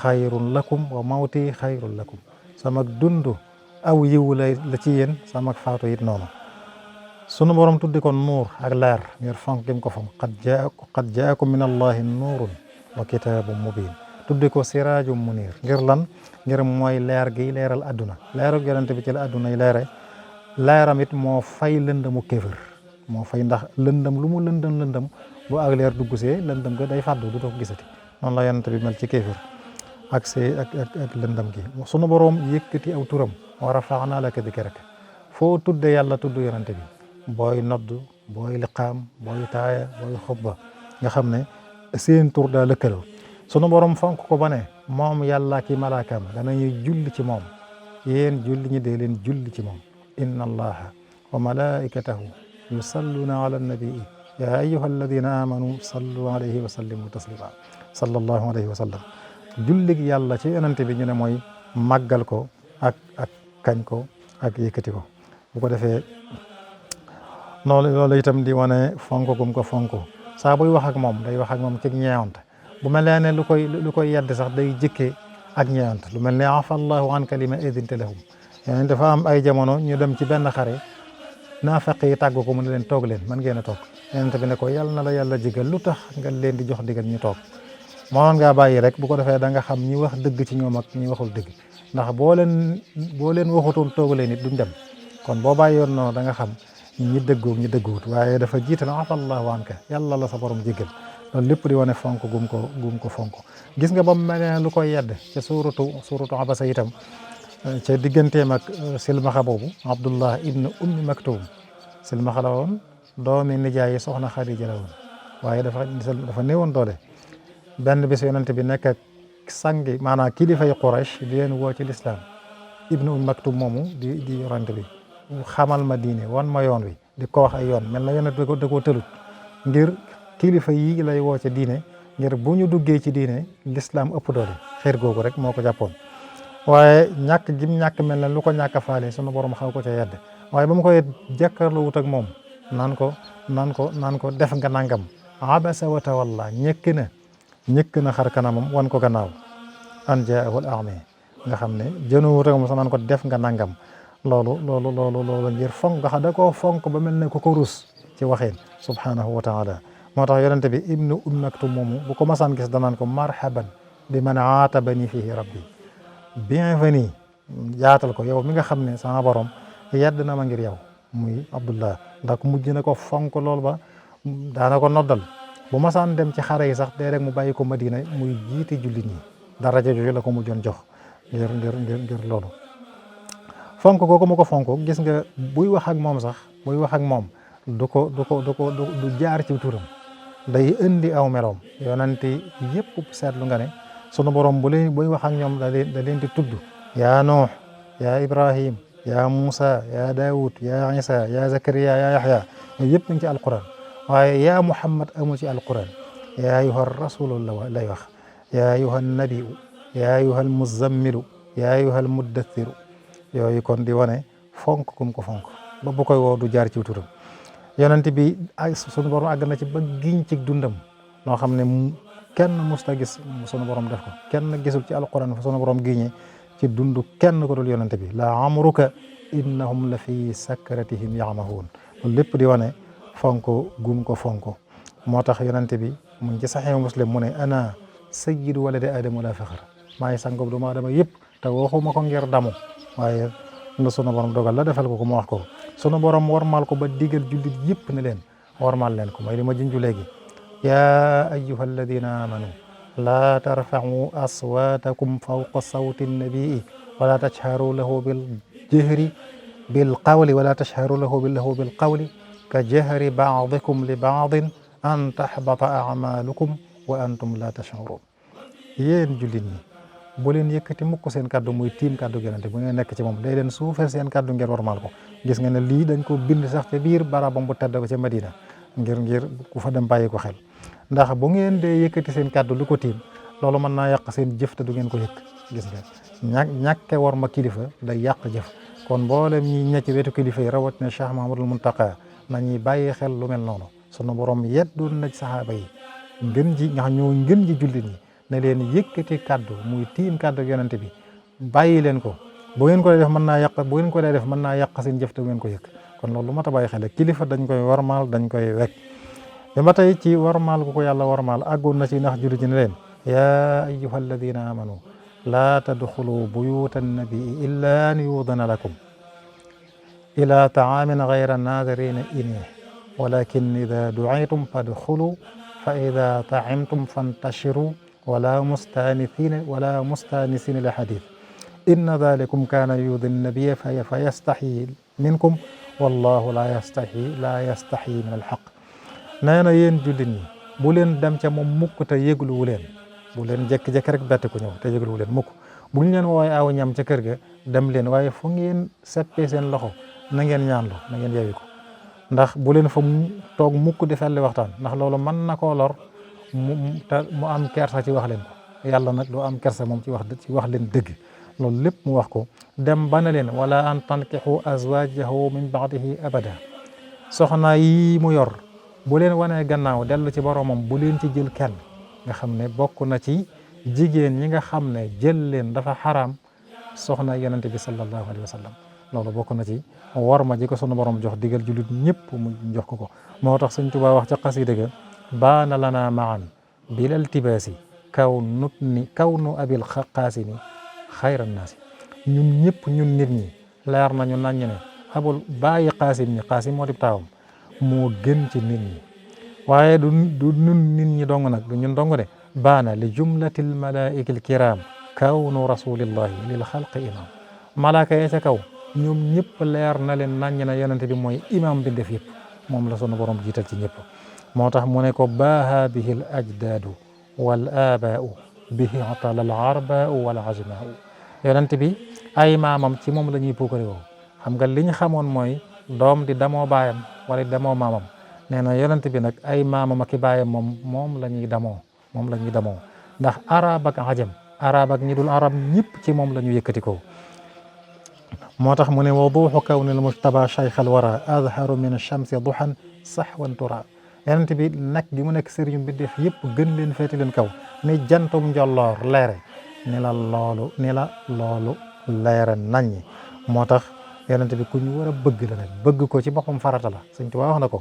xayrun lakum wa mawti xayrun lakum sama dund aw yiw la ci yéen sama faatu it noonu sunu borom tuddi ko nuur ak leer ngir fonk gi mu ko fonk qad jaakum min allahi nuurun wa kitaabun mubin tuddi ko siraajum munir ngir lan ngir mooy leer gi leeral adduna leeral yonent bi ci la adduna yi leere leeram it moo fay lëndamu kéefër moo fay ndax lëndam lu mu lëndam bu ak leer duggusee lëndam ga day fàddu du ko gisati noonu la yonent bi mel ci kéefër ak lëndam gi sunu borom yëkkati aw turam wa rafa'naa laka dikrak foo tudde yàlla tudd yonent bi booy nodd booy liqaam booy taaya booy xutba nga xam ne seen tur daa lëkkaloo sunu borom fonk ko ba ne moom yàlla ki malaakaam danañuy julli ci moom yéen julli ñi dee leen julli ci moom inna allaha wa malaikatahu yusalluna ala nabii ya ayyuha alladina amanu sallu alayhi wa sallimu taslima sallallahu alayhi wa sallam jullig yàlla ci yonente bi ñu ne mooy màggal ko ak kañ ko ak yëkkati ko bu ko defee loolu itam di wane fonk gum ko fonk saa buy wax ak moom day wax ak moom ci ñeewante bu mel ne lu koy yedd sax day jëkkee ak ñeewante lu mel ne afa allahu anka lima idinta lahum yeneen dafa am ay jamono ñu dem ci benn xare naafeq yi tàgg ko mu ne leen toog leen man ngeen a toog yeneen bi ne ko yàlla na la yàlla jigal lu tax nga leen di jox digal ñu toog moonoon ngaa bàyyi rek bu ko defee da nga xam ñi wax dëgg ci ñoom ak ñi waxul dëgg ndax boo leen waxutoon toog leen it duñ dem kon boo bàyyi yoon noonu da nga xam ñi dëggoog ñi dëgguwut waaye dafa jiital afa allahu anka yàlla la sa borom jigal loolu lépp di wane fonk gum ko fonk gis nga ba mu mel ne lu koy yedd ca suuratu abasa itam ca digganteem ak silmaxa boobu abdullah ibn ummi maktum silmaxa la woon doomi nijaay yi soxna Xadija la woon waaye dafa néewoon doole benn bis yonent bi nekk ak sangi maanaam kilifay Quraysh di leen woo ci lislaam ibn ummi maktum moomu di yonent bi xamal ma diine wan ma yoon wi di ko wax ay yoon mel na yonent da koo tëlut ngir kilifa yi lay woo ca diine ngir bu ñu duggee ci diine lislaam ëpp doole xeer googu rek moo ko jàppoon waaye ñàkk gim ñàkk mel na lu ko ñàkk a faale sunu borom xaw ko ca yedd waaye ba mu koy jàkkaarloo wut ak moom naan ko def nga nangam abasa wa tawalla ñëkk na xar kanamam wan ko gannaaw an jaahu al a'ma nga xam ne jënu wut ak moom sax naan ko def nga nangam loolu ngir fonk nga xam da koo fonk ba mel ne ku ko rus ci waxeen subhanahu wa taala moo tax yonente bi ibnu ummi maktum moomu bu ko masaan gis danaan ko marhaban bi man aatabani fihi rabbi bienvenue yaatal ko yow mi nga xam ne sama borom yedd na ma ngir yow muy abdullah ndax mujj na ko fonk lool ba daana ko noddal bu masaan dem ci xare yi sax dee rek mu bàyyi ko madina muy jiite jullit ñi daraja jooju la ko mujjoon jox ngir loolu fonk kooku mu ko fonk gis nga buy wax ak moom sax buy wax ak moom du jaar ci turam day indi aw meloom yonente yëpp seetlu nga ne sunu borom buy wax ak ñoom da leen di tudd yaa Nuux yaa Ibrahim yaa Muusa yaa Daawud yaa Isa yaa Zakariya yaa Yaxya yooyu yëpp ngi ci alquran waaye yaa Muhammad amul ci alquran yaa ayyuha rasulu lay wax yaa ayyuha nabiyu yaa ayyuha almuzammilu yaa ayyuha almuddathiru yooyu kon di wane fonk kum ko fonk ba bu koy woo du jaar ci turam yonent bi sunu borom àgg na ci ba giñ ci dundam noo xam ne kenn musta gis sunu borom def ko kenn gisul ci alquran fa sunu borom giñe ci dundu kenn ko dul yonent bi la amruka innahum la fi sakratihim ya'mahun loolu lépp di wane fonk gum ko fonk moo tax yonent bi mu ngi ci Sahih Muslim mu ne ana sayyidu waladi aadama la faxar maay sangob doomu aadama yëpp te waxuma ko ngir damu waaye la sunu borom dogal la defal ko mu wax ko sunu borom warmal ko ba digal jullit yëpp ne leen warmal leen ko mooy li ma junju léegi yaa ayyuha alladina amanu laa tarfa'u aswaatakum fawqa sawti nabii wala tajharu lahu bil jahri bil qawli wala tajharu lahu bil qawli ka jahri baadikum li baadin an tahbata amalukum wa antum la tash'urun. yéen jullit ñi bu leen yëkkati mukk seen kàddu muy tiim kàddu yonente bu ngeen nekk ci moom day leen suufeel seen kàddu ngeen warmaal ko. gis nga ne lii dañ ko bind sax ca biir barabam bu tedd ba ca Madina ngir ku fa dem bàyyi ko xel, ndax bu ngeen dee yëkkati seen kàddu lu ko tiim loolu mën naa yàq seen jëf te du ngeen ko yëkk. gis nga ñàkke war ma kilifa day yàq jëf. kon mboolem ñi ñecc wetu kilifa yi rawatina Cheikh Mahamadul Muntaqa nañuy bàyyi xel lu mel noonu. sunu borom yeddoon na ci saxaaba yi ngën ji nga xam ñoo ngën ji jullit ñi ne leen yëkkati kàddu muy tiim kàddu yonente bi bàyyi leen ko. bu ngeen ko dee def mën naa yàq bu ngeen ko dee def mën naa yàq seen jëf te du ngeen ko yëkk. kon loolu lu mat a bàyyi xel kilifa dañ koy warmaal dañ koy wekk. ba tey ci warmaal ku ko yàlla warmaal àggoon na ci ndax jullit ñi ne leen yaa ayyuha alladina amanu laa tadxulu buyuta annabii illa an yuudana lakum ila taamin gayra nadirina inih walakin ida duaytum fadxulu fa ida taimtum fantashiru wala mustanisina li xadith inna dalikum kaana yuudi nnabiya fa yastaxyi minkum wallahu la yastaxyi min alxaq. nee na yéen jullit ñi bu leen dem ca moom mukk te yëgluwu leen. bu leen jékki-jékki rek bett ku ñëw te yëgluwu leen mukk. bu ñu leen woowee aw ñam ca kër ga dem leen waaye fu ngeen seppee seen loxo na ngeen ñaanlu na ngeen yewi ko. ndax bu leen fa toog mukk di felli waxtaan ndax loolu mën na koo lor mu am kersa ci wax leen ko. yàlla nag doo am kersa moom ci wax leen dëgg. loolu lépp mu wax ko dem ba na leen wala an tankixu azwajahu min baadihi abada. soxna yi mu yor bu leen wanee gannaaw dellu ci boromam bu leen ci jël kenn. nga xam ne bokk na ci jigéen ñi nga xam ne jël leen dafa xaraam soxna yonente bi sallallahu alayhi wa sallam. loolu bokk na ci war ma ji ko sunu borom jox digal jullit ñëpp mu jox ko. moo tax Sëñ Tuubaa wax ca xasida ga baana lana maan bilal tibaasi kaw nu abil qaasimi xayra naasi. ñun ñëpp ñun nit ñi leer nañu naññ ne abul bàyyi qaasim moo di taawam moo gën ci nit ñi. waaye du ñun nit ñi dong nag du ñun dong de baana li jumlatil malaa'ikil kiram kawnu rasulillahi lil xalqi imam. malaaka ya ca kaw ñoom ñëpp leer na leen naññ na yonente bi mooy imam bi def yëpp moom la sunu borom jiital ci ñëpp. moo tax mu ne ko baaha bihi l ajdaadu wal abaau bihi atala al arbaau wal ajmaau. yonente bi ay maamam ci moom la ñuy puukare woo. xam nga li ñu xamoon mooy doom di damoo baayam wala damoo maamam. nee na yonent bi nag ay maamam ak i baayam moom la ñuy damoo ndax arab ak ajam ñi dul arab ñëpp ci moom la ñu yëkkati ko. moo tax mu ne wuduuxu kawnil mujtaba cheikhal wara azharu min chamsi duhan sahwan tura. yonent bi nag gi mu nekk sëriñ bi def yëpp gën leen féeti leen kaw ni jantum njolloor leere ni la loolu leere naññi. moo tax yonent bi ku ñu war a bëgg la nag bëgg ko ci boppam farata la. Sëñ Tuubaa wax na ko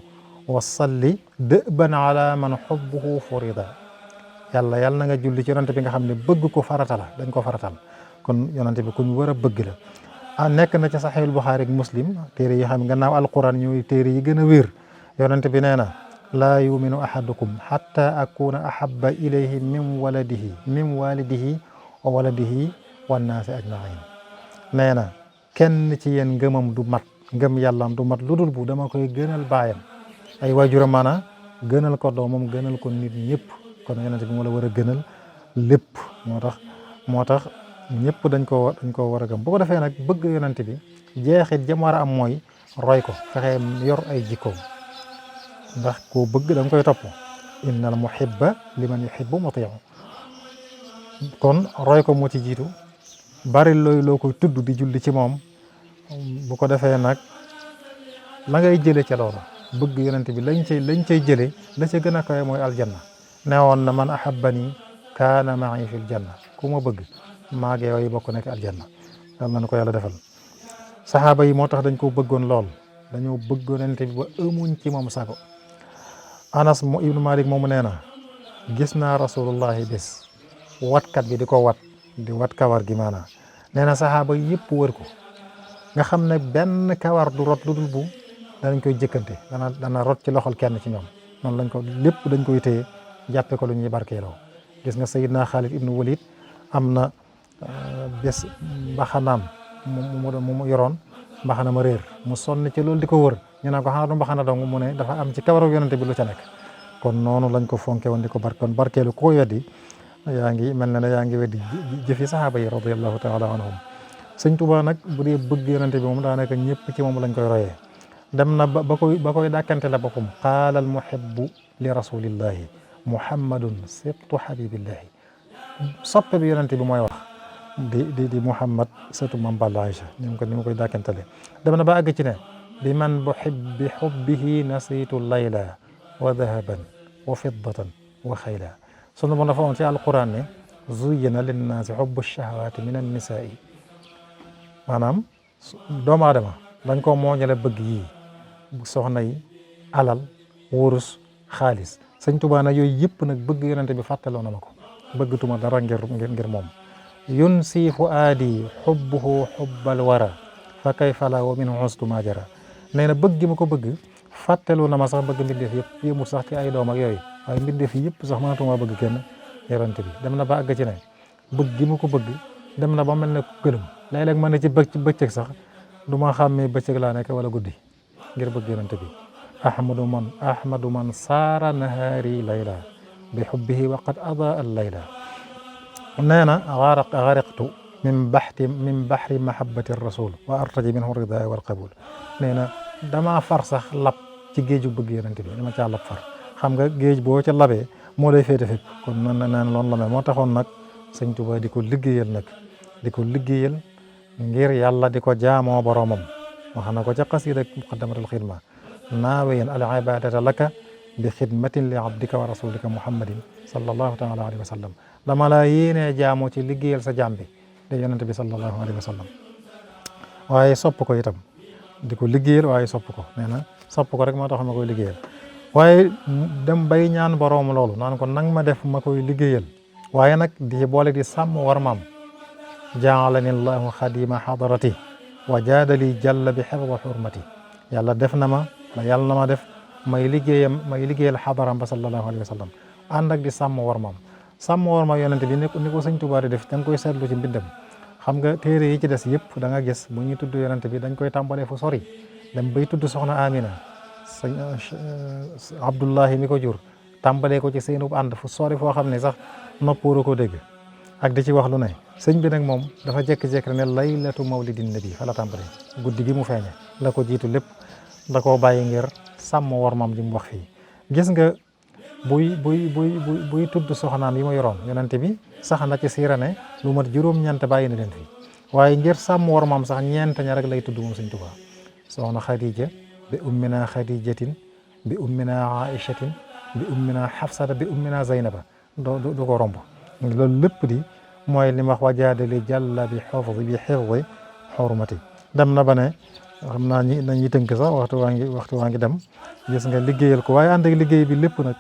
wasalli dëban ala man xubbuhu furida. yàlla na nga julli ci yonent bi nga xam ne bëgg ko farata la dañ ko faratal. kon yonent bi ku ñu war a bëgg la. nekk na ci saxiihul Buxaari ak Muslim téere yi xam gannaaw alquran ñooy téere yi gën a wér. yonent bi nee na laa yuminu ahadukum xatta akuna ahabba ilayhi min walidihi wa waladihi wannaasi ajmain. nee na kenn ci yéen ngëmam du mat ngëm yàllam du mat lu dul bu dama koy gënal baayam ay waajuram maanaam gënal ko doomam gënal ko nit ñëpp. kon yonent bi moo la war a gënal lépp. moo tax ñëpp dañ ko war a gëm. bu ko defee nag bëgg yonent bi jeexit jëm war a am mooy roy ko fexe yor ay jikkoom ndax koo bëgg da nga koy topp. innal muhibba liman yuhibbu muti'u. kon roy ko moo ci jiitu bari loo koy tudd di julli ci moom. bu ko defee nag la ngay jëlee ca loolu bëgg yonent bi lañ cay jëlee la ca gën a kawe mooy aljanna. neewoon na man ahabbani kaana ma'i fil janna. ku ma bëgg maag yow yi bokk nekk aljanna. yal na ko yàlla defal. saxaaba yi moo tax dañ ko bëggoon lool dañoo bëgg yonent bi ba amuñ ci moom sago. Anas ibnu Malik moomu nee na gis naa rasulullahi bés watkat bi di wat kawar gi maanaam. nee na saxaaba yëpp wër ko nga xam ne benn kawar du rot lu dul bu danañ koy jëkkante dana rot ci loxol kenn ci ñoom. noonu lañ ko lépp dañ koy téye jàppe ko lu ñuy barkeeloo. gis nga Sayyidna Xaalid ibnu Walid am na bés mbaxanaam mu yoroon mbaxana ma réer mu sonn ci loolu di ko wër ñu naan ko xanaa du mbaxana dong mu ne dafa am ci kawaru yonente bi lu ca nekk. kon noonu lañ ko fonke woon di ko kon barkeelu ku ko weddi yaa ngi mel ne yaa ngi weddi jëfi saxaaba yi radiyallahu taala anhum. sëñ Tuubaa nag bu dee bëgg yonente bi moom daanaka ñëpp ci moom lañ koy royee. dem na ba koy dàkkante la boppam qaala al muhibbu li rasulillahi muhammadun sibtu habibillahi. soppe bi yonente bi mooy wax di Muhammad sëtu Mam Balla Aïcha ni mu koy dàkkantale. dem na ba àgg ci ne bi man bi xubbihi nasitu layla wa dahaban wa fiddatan wa xayla. sunu bon dafa woon ci alquran ne zuyyina linnaasi xubbu shahawaati min annisaai. maanaam doomu aadama dañ ko mooñale bëgg yii soxna yi alal wurus xaalis. sëñ Tuubaa nag yooyu yëpp nag bëgg yonente bi fàttaloo na ma ko bëggatuma dara ngir moom. yun sii fu aadi xubbuhu xubbal wara fa kayfa la wa minhu ustu ma jara. nee na bëgg gi ma ko bëgg fàttaloo na ma sax bëgg mbindeef yëpp yëmul sax ci ay doom ak yooyu waaye mbindeef yëpp sax mënatuma bëgg kenn yonente bi. dem na ba àgg ci ne bëgg gi ma ko bëgg dem na ba mel ne ku gëlëm léeg-léeg ma ne ci bëccëg sax du ma xàmmee bëccëg laa nekk wala guddi ngir bëgg yonente bi. ahmadu man saara nahaari layla bi xubbihi wa qad adaa al layla. nee na gariqtu min baxri mahabbati rasul wa artaji minhu ridaa wal qabul. nee na damaa far sax lab ci géeju bëgg yonente bi dama caa lab far. xam nga géej boo ca labee moo lay féete fépp kon neen loolu la mel. moo taxoon nag sëñ Tuubaa di ko liggéeyal ngir yàlla di ko jaamoo boromam. wax na ko ca qasida muqaddamatul xidma naawiyan al ibadata laka bi xidmatin li abdika wa rasulika muhammadin sallallahu taala alayhi wa sallam. dama la yéenee jaamoo ci liggéeyal sa jaam bi de yonente bi sallallahu alayhi wa sallam. waaye sopp ko itam di ko liggéeyal waaye sopp ko. nee na sopp ko rek moo tax ma koy liggéeyal. waaye dem bay ñaan borom loolu naan ko nang ma def ma koy liggéeyal waaye nag di boole di sàmm war maam. jaalani llahu xadima xadarati wa jaadali jalla bi xifdi xurmati. yàlla def na ma def may liggéeyal xadaram ba sallallahu alayhi wa sallam ànd ak di sàmm war maam. sàmm war ma yonente bi ni ko sëñ Tuubaa di def da nga koy seetlu ci mbindam. xam nga téere yi ci des yëpp da nga gis bu ñuy tudd yonente bi dañ koy tàmbalee fu sori dem bay tudd soxna Amina sëñ Abdullahi mi ko jur tàmbalee ko ci seenub ànd fu sori foo xam ne sax noppooru ko dégg ak di ci wax lu ne. sëñ bi nag moom dafa jékki-jékki ne laylatu mawlidin nabi fa la tàmbalee guddi gi mu feeñe la ko jiitu lépp da koo bàyyi ngir sàmm wormam ji mu wax fii. gis nga buy tudd soxnaam yi ma yoroon yonente bi sax na ci siira ne lu mat juróom-ñeent bàyyi na leen fii waaye ngir sàmm wormam sax ñeent ña rek lay tudd moom sëñ Tuubaa. soxna Xadija bi ummina Xadijatin bi ummina Aïchatin bi ummina Xafsata bi ummina Zaynaba du ko romb. loolu lépp di mooy li ma wax wajaadali jàlla bi xifdi xurmati. dem na ba ne xam naa nañuy tënk sax waxtu waa ngi dem. gis nga liggéeyal ko waaye ànd ak liggéey bi lépp nag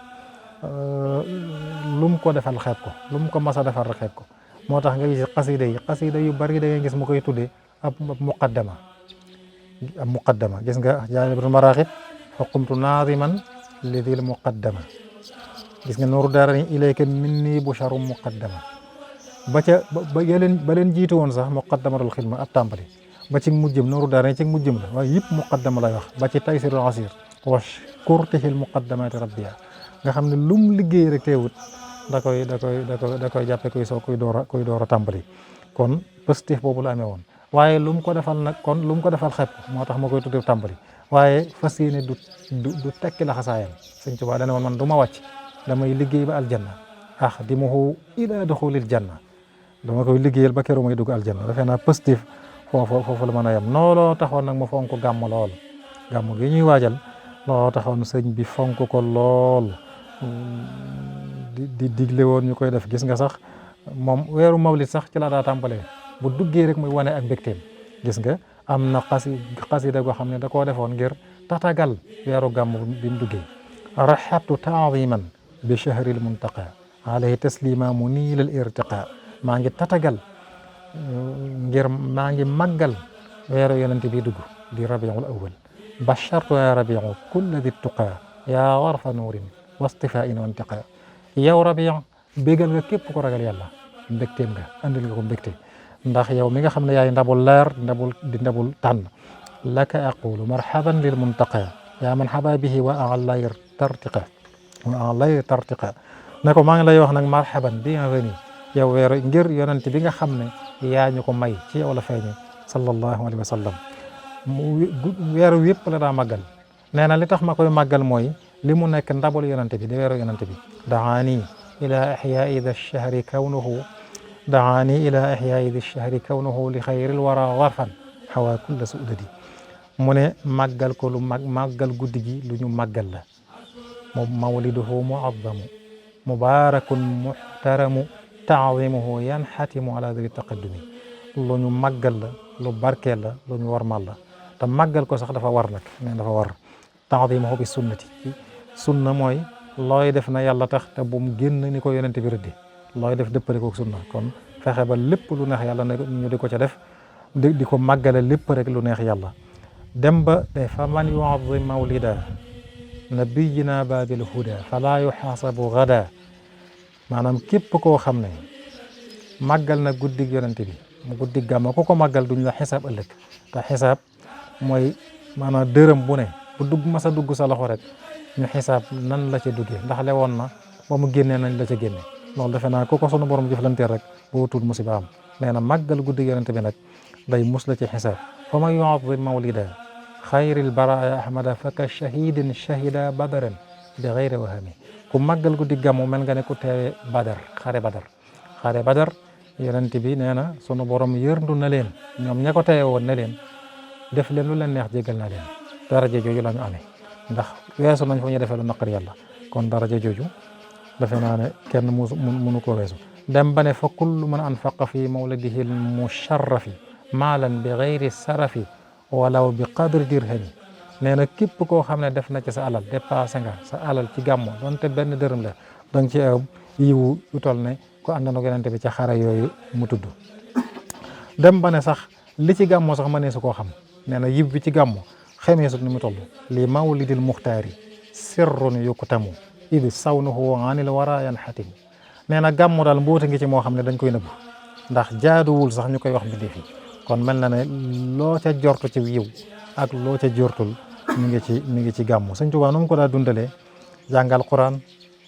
lu mu ko defal xeeb ko lu mu ko mas a defal rek xeeb ko. moo tax nga gis xasida yu bari da ngay gis mu koy tuddee ab muqaddama gis nga Jaalibatul Maraaxib fa qumtu naadiman li dil muqaddama. gis nga Nuuru Daarayni ilayka minni busharum muqaddama. ba leen jiitu woon sax muqaddamatul xidma ab tàmbali ba ci mujjëm Nuuru Daarayni ci mujjëm la waaye yëpp muqaddama lay wax ba ci Taysirul Asiir washkurtihil muqaddamaati rabbiya nga xam ne lum liggéey rek teewut da koy jàppe kuy door a tàmbali. kon positif boobu la amee woon waaye lu mu ko defal xeeb ko moo tax ma koy tuddee tàmbali waaye fas yéene du tekki la xasaayam. Sëñ Tuubaa dana man du ma wàcc damay liggéey ba aljanna axdimuhu ila duxulil janna dama koy liggéeyal ba keroog may dugg aljanna. defe naa positif foofu la mën a yem. nooloo taxoon nag ma fonk gàmm lool gàmm gi ñuy waajal looloo taxoon sëñ bi fonk ko lool di digle woon ñu koy def. gis nga sax moom weeru mawlid sax ci la daa tàmbalee bu duggee rek muy wane ak mbégteem. gis nga am na xasida goo xam ne da koo defoon ngir tatagal weeru gàmm bi mu duggee. rahabtu taadiman bi shahril muntaqa alayhi taslima munil al irtiqa. maa ngi tatagal maa ngi màggal weeru yonente bi dugg di rabiul awal. bashartu ya rabiu kulla di tuqa yaa warfa nuurin wastifain wa intiqa. yow rabiu bégal nga képp ko ragal yàlla mbégteem nga andil nga ko mbégte ndax yow mi nga xam ne yaay ndabul leer di ndabul tànn laka aqulu marhaban lil muntaqa yaa man xaba bihi wa alayr tartiqa ne ko maa ngi lay wax nag marhaban bienvenue yow weeru ngir yonent bi nga xam ne yaa ñu ko may ci yow la feeñe sallallahu alayhi wa sallam weeru yëpp la daa màggal nee na li tax ma koy màggal mooy li mu nekk ndabul yonent bi di weeru yonent bi daani ila ihyaai da shahri kawnuhu li xayril wara warfan xawaa kulla suudadi mu ne màggal ko màggal guddi gi lu ñu màggal la moom mawliduhu muazzamu mubarakun muhtaramu taadimuhu yanxatimu ala diri taqaddumi lu ñu màggal la lu barkeel la lu ñu warmal la te màggal ko sax dafa war nag ne dafa war taadimuhu bi sunnati sunna mooy looy def na yàlla tax te bu mu génn ni ko yonent bi rëddi looy def dëppale ko sunna kon fexe ba lépp lu neex yàlla ñu di ko ca def di ko màggale lépp rek lu neex yàlla dem ba de fa man yuazim mawlida nabiyina babil huda fala yuxaasabu gada maanaam képp koo xam ne màggal na guddig yonent bi mu guddig gàmma ku ko màggal duñ la xisaab ëllëg te xisaab mooy maanaam dërëm bu ne bu dugg masa dugg sa loxo rek ñu xisaab nan la ca duggee ndax le woon na ba mu génnee nañ la ca génne loolu defe naa ku ko sunu borom jëflanteel rek boo tuut musiba am nee na màggal guddig yonent bi nag day mus la ci xisaab fa man yuazim mawlida xayril baraaya ahmada faka shahidin shahida badaran bi xayri wahami ku màggal guddi gàmmu mel nga ne ku teewe xare badar yonent bi nee na sunu borom yërndu na leen ñoom ña ko teewe woon ne leen def leen lu leen neex jégal na leen daraja jooju la ñu amee ndax weesu nañ fa ñu defee lu naqar yàlla kon daraja jooju defe naa ne kenn mënu koo weesu dem ba ne fa kullu man anfaqa fi mawladihi musharrafi maalan bi xayri sarafi walaw bi qadri dirhami nee na képp koo xam ne def na ci sa alal dépassé nga sa alal ci gàmmo donte benn dërëm la danga ci am yiwu yu toll ne ko ànd na yonent bi ca xare yooyu mu tudd dem ba ne sax li ci gàmmo sax mënee su koo xam nee na yib bi ci gàmmo xamee sut ni mu toll li mawlidil muxtaari sirrun yuktamu idi sawnuhu anil wara yanxatimu nee na gàmmo daal mboota ngi ci moo xam ne dañ koy nëbb ndax jaaduwul sax ñu koy wax mbindéef yi kon mel na ne loo ca jortu ci yiw ak loo ca jortul mi ngi ci gàmmu Sëñ Tuubaa nu mu ko daa dundalee jàngal Quraan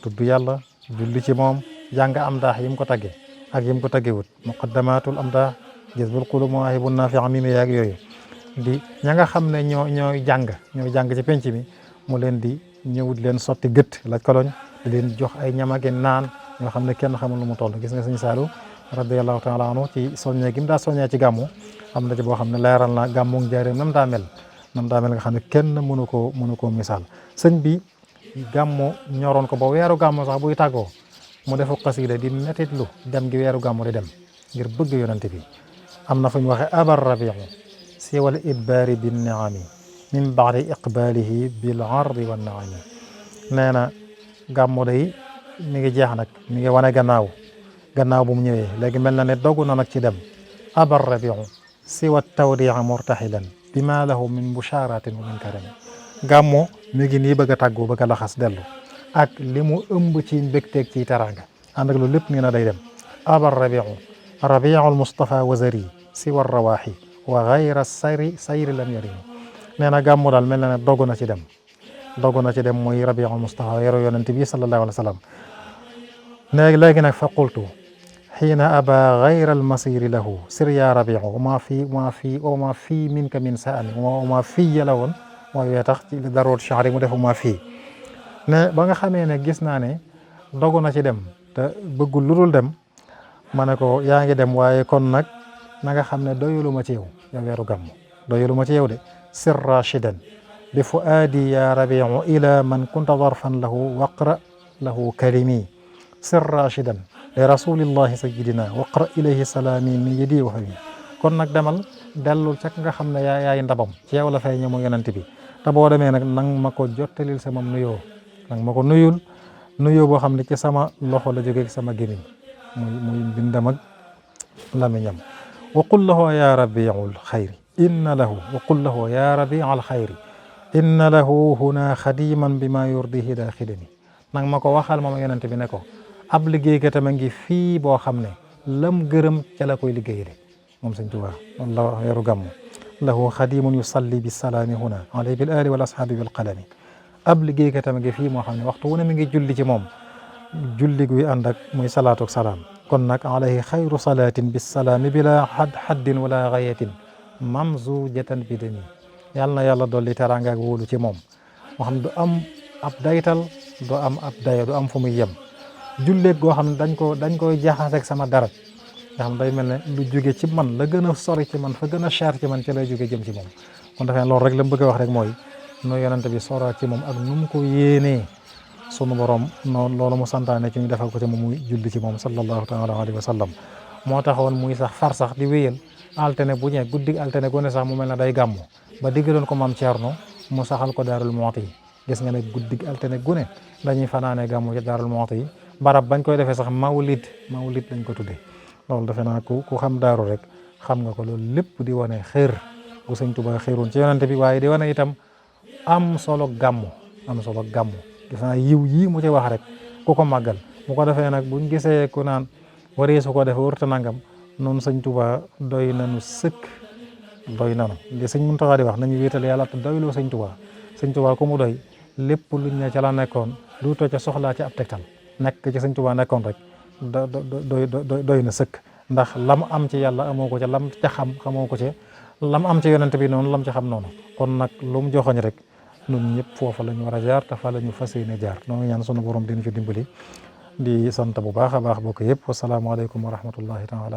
tudd yàlla julli ci moom jàng am daax yi mu ko tagge ak yi mu ko taggewut muqaddamatul am daax jazbul qulub mawaahibu naafi'a mi yaag yooyu di ña nga xam ne ñooy jàng ci penc mi mu leen di ñëwut leen sotti gët la koloñ di leen jox ay ñamage naan ñoo xam ne kenn xamul lu mu toll gis nga Sëñ Saalu radiyallahu taala anhu ci soññee gi mu daa soññee ci gàmmu am na ci boo xam ne leeral na gàmmu njaareem nam daa mel nga xam ne kenn mënu koo misaal sëñ bi gàmmu ñoroon ko ba weeru gàmmu sax buy tàggoo mu defu xasida di metitlu dem gi weeru gàmmu di dem ngir bëgg yonante bi am na fu ñu waxe abar rabiu siwal idbaari bin niami min baadi iqbaalihi bil ardi wan naami nee na gàmmu day mi ngi jeex nag mi ngi wane gannaaw bu mu ñëwee léegi mel na ne dogu na nag ci dem abar rabiu siwa tawdia murtaxilan bima lahu min busharatin wa min karami gàmmo mi ngi nii bëgg a tàggu bëgg a laxas dellu ak li mu ëmb ci mbégteeg ci taranga ànd ak loolu lépp nii na day dem abar rabiu almustafa wazari siwa rawaxi wa gayra sayri lam yarim nee na gàmmo daal mel na ne dogu na ci dem mooy rabiu almustafa yero yonent bi sallallahu alayhi wa sallam léegi nag fa qultu xiina aba gayra almasiri lahu sir ya rabiu wama fii minka min saani wama fii yala woon mooy wee tax ci daroot chanri mu def wama fii ne ba nga xamee ne gis naa ne dogu na ci dem te bëggul lu dul dem ma ne ko yaa ngi dem waaye kon nag na nga xam ne doyulu ma ci yow weeru gàmm doyulu ma ci yow de sir rachidan bi fuaadi ya rabiu ila man kunta darfan lahu waqra lahu kalimi sir rachidan li rasulillahi sayidina waqra ilayhi salaami min yadi wa hawi kon nag demal dellul ca nga xam ne yaay ndabam ci yow la fay ñëw yonent bi te boo demee nag nang ma ko jottalil sama nuyoo nang ma ko nuyoo boo xam ne ci sama loxo la jógee sama gémmiñ muy bindam ak lamiñam wa qul lahu ya rabiul xayri inna lahu wa qul lahu ya rabial xayri inna lahu huna xadiman bi ma yurdihi daa xidami nang ma ko waxal moom yonent bi ne ko ab liggéeykatam a ngi fii boo xam ne lam gërëm ca la koy liggéeyale moom Sëñ Tuubaa loolu la wax weeru gàmmu lahu xadimun yusalli bisalaami huna alayhi bil ali wal ashaabi bil qalami ab liggéeykatam ngi fii moo xam ne waxtu wu ne mi ngi julli ci moom julli guy ànd ak muy salaatu ak salaam kon nag alayhi xayru salaatin bisalaami bila haddin wala gayatin mamzujatan bi dami yàlla na yàlla dolli teraanga ak wóolu ci moom moo xam du am ab daytal du am ab dayo du am fu muy yem julleeg goo xam ne dañ koy jaxaseeg sama darat nga xam day mel ne lu jóge ci man la gën a sori ci man fa gën a cher ci man ci lay jóge jëm ci moom kon dafay loolu rek la mu bëgg a wax rek mooy no yonente bi sora ci moom ak nu mu ko yéenee sunu borom noonu loolu mu santaane ci ñu defal ko ci moom muy julli ci moom sallallahu taala alayhi wa sallam moo taxoon muy sax far sax di wéyal altine bu ñëwee guddig altine gu ne sax mu mel ne day gàmmu ba diggaloon ko maam Thierno mu saxal ko Daarul Muxti yi gis nga ne guddig altine gu ne dañuy fanaane gàmmu ci Daarul Muxti yi barab bañ koy defee sax mawlid lañ ko tuddee loolu defe naa ku xam daaru rek xam nga ko loolu lépp di wane xër bu sëñ Tuubaa xëroon ci yonente bi waaye di wane itam am solo gàmmu gis naa yiw yii mu ci wax rek ku ko màggal bu ko defee nag buñ gisee ku naan waree su ko defee warta nangam noonu sëñ Tuubaa doy nanu sëkk doy nanu li sëñ Muntaxa di wax nañu wéetal yàlla te doyloo sëñ Tuubaa ku mu doy lépp luñ ne ca la nekkoon du too ca soxlaa ci ab tegtal nekk ci sëñ Tuubaa nekkoon rek doy na sëkk ndax lam am ci yàlla amoo ko ca lam ca xam xamoo ko ca lam am ci yonent bi noonu lam ca xam noonu kon nag lu mu joxoñ rek ñun ñëpp foofa la ñu war a jaar te fa la ñu fas yéene jaar noonu ñaan sunu borom dina ci dimbali di sant bu baax a baax bokk yëpp wasalaamaaleykum wa rahmatullahi taala